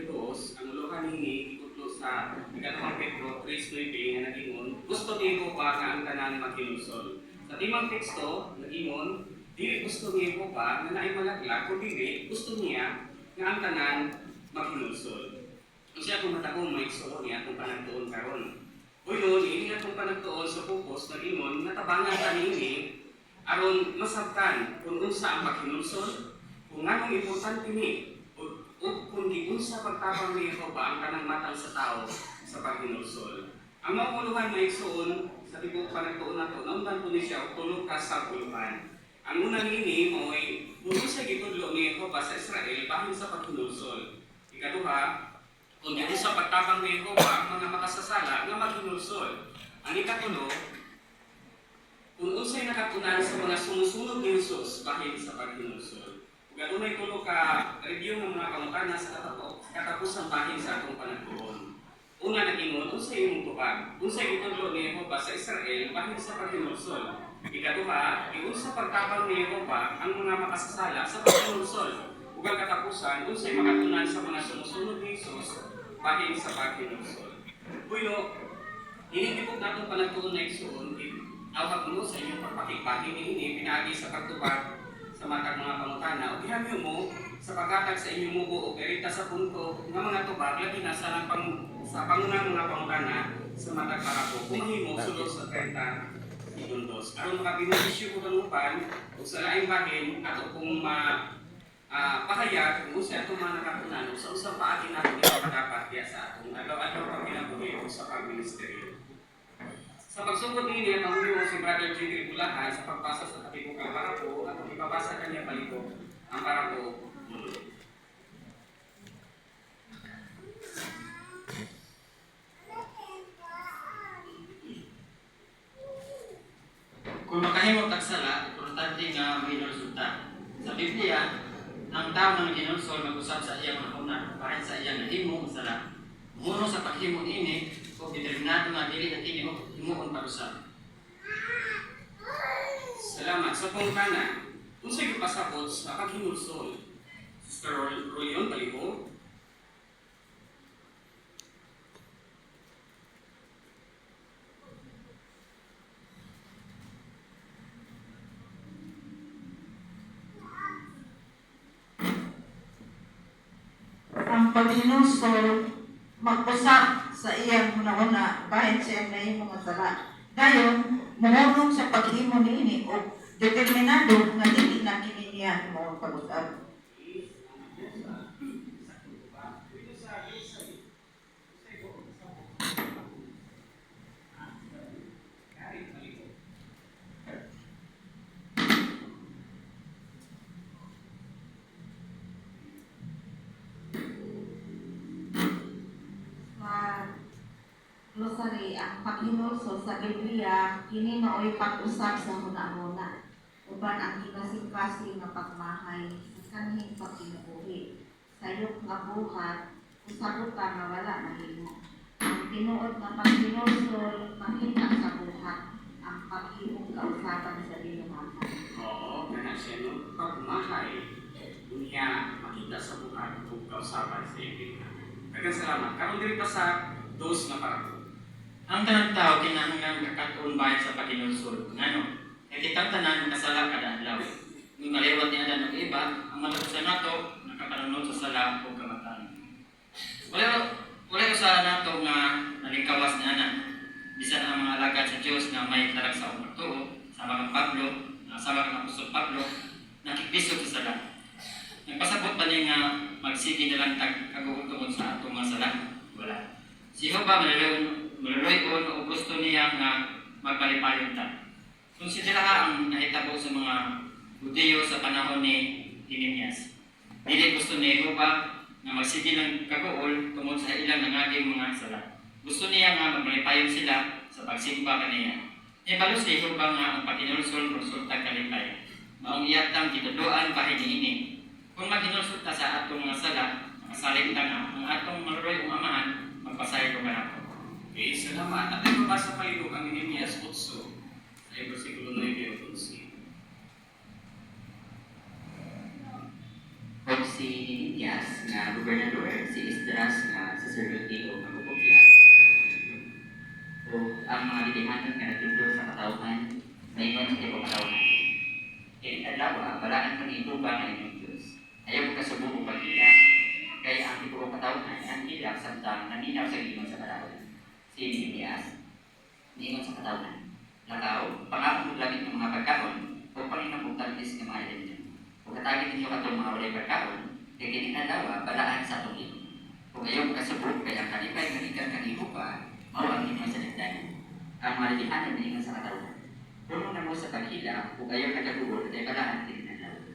32, ang uluhan nini gikutlo sa ikaduhang Pedro 3:9 nga nagingon, gusto ni Jehova nga ang tanan maghinulsol. Sa timang teksto, nagingon, dili gusto ni Jehova nga naay malaglag, kundi gusto niya nga ang tanan maghinulsol. Unsa akong matagong mga igsoon niya atong panagtuon karon? Uy, niini atong panagtuon sa focus nag-ingon nga tabangan ta niini aron masabtan kung unsa ang paghinulsol, kung nganong importante ni, ug kung giunsa pagtabang ni Jehova ang tanang matang sa tao sa paghinulsol. Ang mauguluhan, mga igsoon, sa tibuok panagtuon nato, naundan po ni siya og tulo ka sabuluhan. Ang una niini mao'y kung unsa gitudlo ni Jehova sa Israel bahin sa paghinulsol. Ikaduha, kung giunsa pagtabang ni Jehova ang mga makasasala nga maghinulsol. Ang ikatulo, kung unsay nakatunan sa mga sumusunod ni Jesus bahin sa paghinulsol. Ug adunay tulo ka review ng mga pangutana sa katapusan bahin sa atong panagtuon. Una nag-ingon, unsay imong tubag? Unsay gitudlo ni Jehova sa Israel bahin sa paghinulsol? Ikaduha, giunsa pagtabang ni Jehova ang mga makasasala sa paghinulsol? Ug ang katapusan, unsay makatunan sa mga sumusunod ni Jesus bahin sa paghinulsol? Bueno, ini tibok natong panagtuon na igsoon, awhag mo sa inyong pagpakigbahin niini pinaagi sa pagtubag sa matag mga pangutana ug gihangyo mo sa paghatag sa inyong mubo o perita sa punto nga mga tubag, labi na sa pangunang mga pangutana sa matag parapo kung mahimo sulod sa 30 segundos aron makabenepisyo ko kanupan ug sa laing bahin ato kung ma pahayag kung unsa atong mga nakatunan ug sa usang paagi nato ipagdapat diya sa atong adlaw-adlaw pagkinabuhi ug sa pagministeryo. Sa pagsugod niini, ang mo si Brother J. Bulahan sa pagbasa sa katibukang parapo at ipabasa kanya palihog ang parapo mulo. Kung makahimo tag sala, importante nga mahinulsol ta. Sa Biblia, ang tao nga naghinulsol mag-usab sa iyang hunahuna bahin sa iyang nahimo nga sala. Muhunong sa paghimo niini ug determinado nga dili na kini himuon pag-usab. Salamat. Sa pangutana, unsay gipasabot sa paghinulsol? Sister Rolion, palihog. Ang paghinulsol, mag-usab sa iyang hunahuna bahin sa iyang nahimo nga sala. Dayon, muhunong sa paghimo niini og determinado nga dili na kini niya himuon pag-usab. Sa glossary, ang paghinulsol sa Biblia, kini maoy pag-usab sa hunahuna uban ang kinasing-kasing nga pagmahay sa kanhing pagkinabuhi. Sayop nga buhat, usab ka nga wala mahimo. Ang tinuod nga paghinulsol makita sa buhat, ang paghimong kausaban sa binuhatan. Oo, kana siya no? Pagmahay, unya makita sa buhat ug kausaban sa iyang. Daghang salamat. Karon diri pa sa dos nga parapo. Ang tanang tao kinahanglan kakat-on bahin sa paghinulsol. Ngano? Kay kitang tanan makasala kada adlaw. Nung kaliwat ni Adan ug Eva, ang matag usa nato nakapanunod sa sala ug kamatayon. Wala wala usa nato nga nalingkawas ni ana. Bisan ang mga alagad sa Dios nga may talagsa og pagtuo, sama kang Pablo, sama kang Apostol Pablo, nakikbisog sa sala. Nagpasabot ba niya nga magsige na lang tag kaguol tungod sa atong mga sala? Wala. Si Jehova maluluy-on o gusto niya nga magpalipayon ta. Konsideraha ang nahitabo sa mga Hudiyo sa panahon ni Nehemias. Dili gusto ni Jehova nga magsige ng kaguol tungod sa ilang nangaging mga sala. Gusto niya nga magmalipayon sila sa pagsimba kaniya. Hibalo si Jehova nga ang paghinulsol resulta kalipay. Maong iyatang gitudloan bahin niini. Kung maghinulsol ta sa atong mga sala, makasalig ta nga ang atong maluloy ong amahan magpasaylo kanato. Okay, salamat. At ay mabasa palihog ang Nehemias 8 sa versikulo 9 ug 11. Og si Nehemias nga gobernador, si Esdras saserdote o magkukopya. O ang mga litihanon nga nagtudlo sa katawhan, maingon sa tibuok katawhan. Kining adlaw, balaan kang Jehova nga inyong Dios. Ayaw mo kasubo o paghilak. Kay ang tibuok katawhan ang hilak samtang naminaw sa giingon sa balaod. Si Nehemias, niingon sa katawhan, "Lakaw, pangako og langit ng mga pagkaon, o panginom og tamis nga mga ilimnon. Ug hatagi ninyo katong mga walay pagkaon, kay kining adlaw balaan sa atong Ginoo. Ug ayaw mo kasubo kay ang kalipay nga gikan kang Jehova mao ang inyong salipdanan." Ang mga litihanon niingon sa katawhan, "Puno na mo sa paghilak ug ayaw nagaduol kay balaan kining adlaw."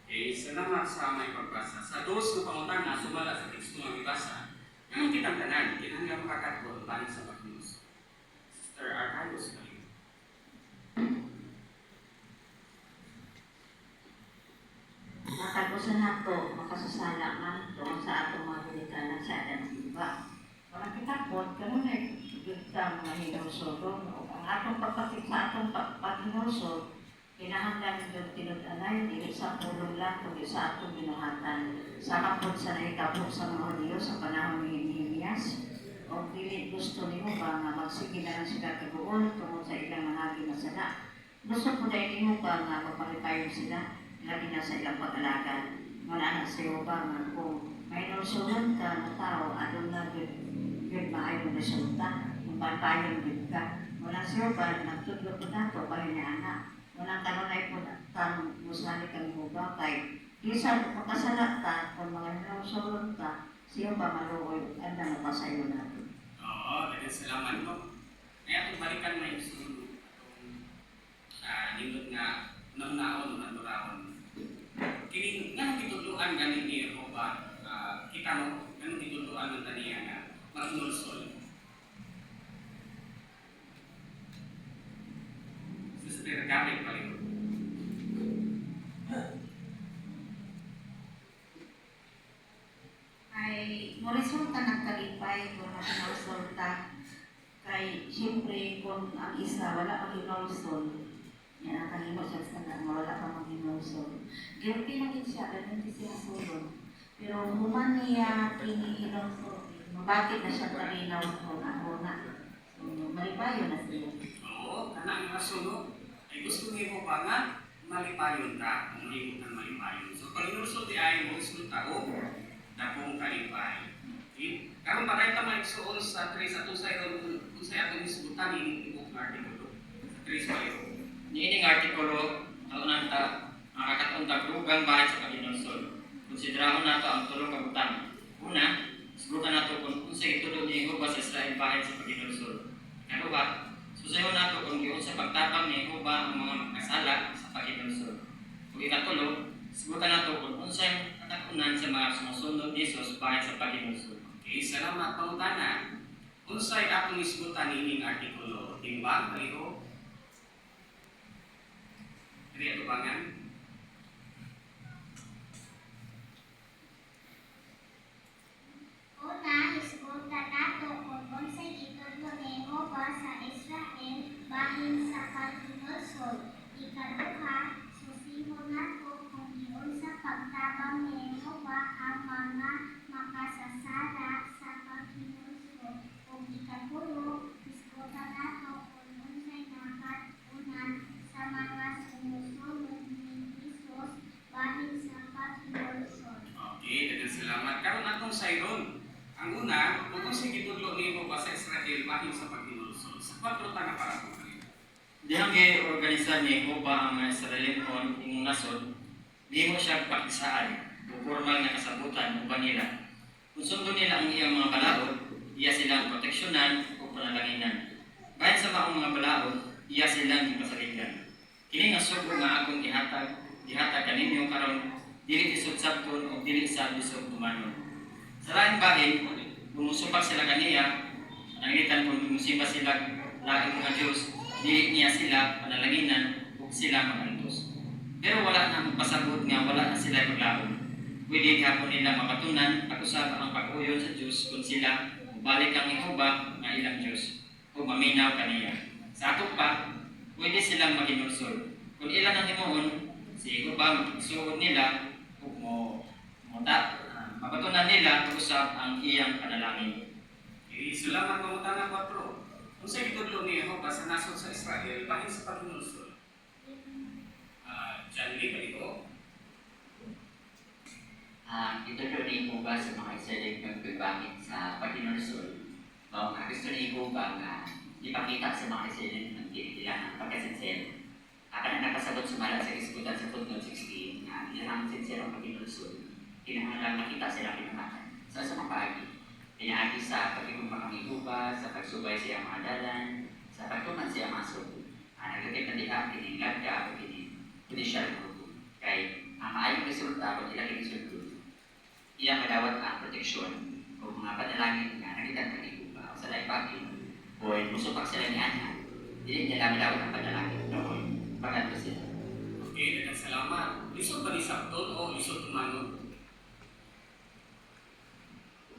Okay, salamat sa may pagbasa. Sa dos nga pangutana, sumala sa teksto nga gibasa, nganong kitang tanan, kinahanglan makakaton bahin sa paghinulsol? Sister Arcaios, kayo. Matag usa nato makasasala man tungod sa atong mga ginikanan sa Adan ug Eva. Wala kita po, kanunay gyud ta mga hinulsol ug ang atong pagpakit sa atong paghinulsol, kinahanglan gyud tinud-anay dili sa pulong lang kundi sa atong binuhatan. Sama pod sa nahitabo sa mga Hudiyo sa panahon ni Nehemias, o dili gusto nimo ba nga magsige na lang sila kaguol tungod sa ilang mga ginasala. Gusto po dahil nimo ba nga magpalipayon sila labi na sa ilang pag-alagad. Wala na sa iyo ba nga kung may nulsulon ka nga tao, aduna gyud gyud maayong resulta, kung papayon gyud ka. Wala siya ba, nagtudlo po nato, bahin niya anak. Walang kanunay po kang musali kang huba kay di sa makasala ta, kung mga nulsulon ka, siya ba maluoy, anda mapasayo natin. Oo, daghang salamat no. Kaya atong balikan may sunod atong nindot nga nahunaon o nanduraon. Kining nganong gitudloan gani ni Jehova, kita no, nganong gitudloan man ta niya nga maghinulsol? Sister Gabriel Palihog. Ay mo resulta ng kalipay kung makinulsol ta. Kay siyempre kung ang isa wala pa hinulsol, yan ang kahimo siya sa nga wala pa maghinulsol. Guilty na gid siya, ganun di siya sulod. Pero human niya kini hinulsol, Mabakit na siya kalinaw kung ako na. So, malipayo na siya. Oo, kana ang rason no. Ay gusto ni Jehova nga malipayon ta, kung mahimo kang malipayon. So pag hinulsol di ay mo resulta og dakong kalipay. Okay? Karon pa ta maigsuon sa 3 atong sayron unsay atong hisgutan ining tibuok nga artikulo. Sa 3 payo. Niining artikulo, kaunan ta, makakatuon ta dugang bahin sa paghinulsol. Konsiderahon nato ang tulo ka butang. Una, hisgutan nato kung unsay gitudlo ni Jehova sa Israel bahin sa paghinulsol. Ikaduha, susayhon nato kung giunsa pagtabang ni Jehova ang mga makasala sa paghinulsol. Ug ikatulo, hisgutan nato kung unsay katakunan sa mga sumusunod ni Jesus bahin sa paghinulsol. Okay, salamat pangutana. Unsay atong hisgutan niining artikulo? Timbang pareho. Diri atubangan. Una, hisgutan nato kung unsay gitudlo ni Jehova sa Israel bahin sa paghinulsol. Ikaduha, susihon nato kung giunsa pagtabang ni Jehova ang mga makasasala sa paghinulsol. Ug ikatulo, hisgutan nato kung unsay nakat-unan sa mga sumusunod ni Jesus bahin sa paghinulsol. Okay, daghang salamat. Karon atong sayron. Ang una, kung unsay gitudlo ni Jehova sa Israel bahin sa paghinulsol. Sa kwatro ta nga para. Dihang giorganisar ni Jehova ang mga Israelinhon ingong nasod, gihimo siya pakisaad o formal nga kasabutan uban nila. Kung sundon nila ang iyang mga balaod, iya silang proteksyonan o panalanginan. Bahin sa maong mga balaod, iya silang gipasaligan. Kini nga sugo nga akong gihatag kaninyo karon dili isod sabton o dili sa bisog tumanon. Sa laing bahin, kung musupak sila kaniya, pananglitan kung musimba sila laing mga Diyos, dili niya sila panalanginan ug sila magantos. Pero wala na magpasabot nga wala na sila paglaom. Pwede gihapon nila mapatunan pag-usab ang pag-uyon sa Dios kung sila mobalik kang Jehova nga ilang Dios ug maminaw kaniya. Sa ato pa, pwede silang maghinulsol. Kung ilan ang himuon, si Jehova magsuod nila ug mo mo ta, mapatunan nila pag-usab ang iyang panalangin. Okay, salamat. Pangutana 4. Unsay gitudlo ni Jehova sa nasod sa Israel bahin sa paghinulsol? John Lee, baliko. Ang ituturo ni Jehova sa mga Israelite pagbahin sa paghinulsol, mao nga gusto ni Jehova nga ipakita sa mga Israelite ng kinikilangan pagkasinsero. Akan na nakasabot sumala sa isgutan sa footnote 16 nga ang ilang sinserong paghinulsol, kinahanglan makita sila kinahanglan. Sa asa mga paagi? Pinaagi sa pagigumpa kang Jehova, sa pagsubay sa iyang mga dalan, sa pagtuman sa iyang mga sugo. Ang nagdakip na diha, kining lagda o kining judicial nga hukom. Kay ang maayong resulta kung ila kini sundon, iyang madawat ang proteksyon o mga panalangin nga nagitan kang Jehova o sa laing pagi o musupak sila ni Ana, dili nila madawat ang panalangin noon baganto sila. Okay, daghang salamat. Lisod ba ni sabton o lisod tumanon?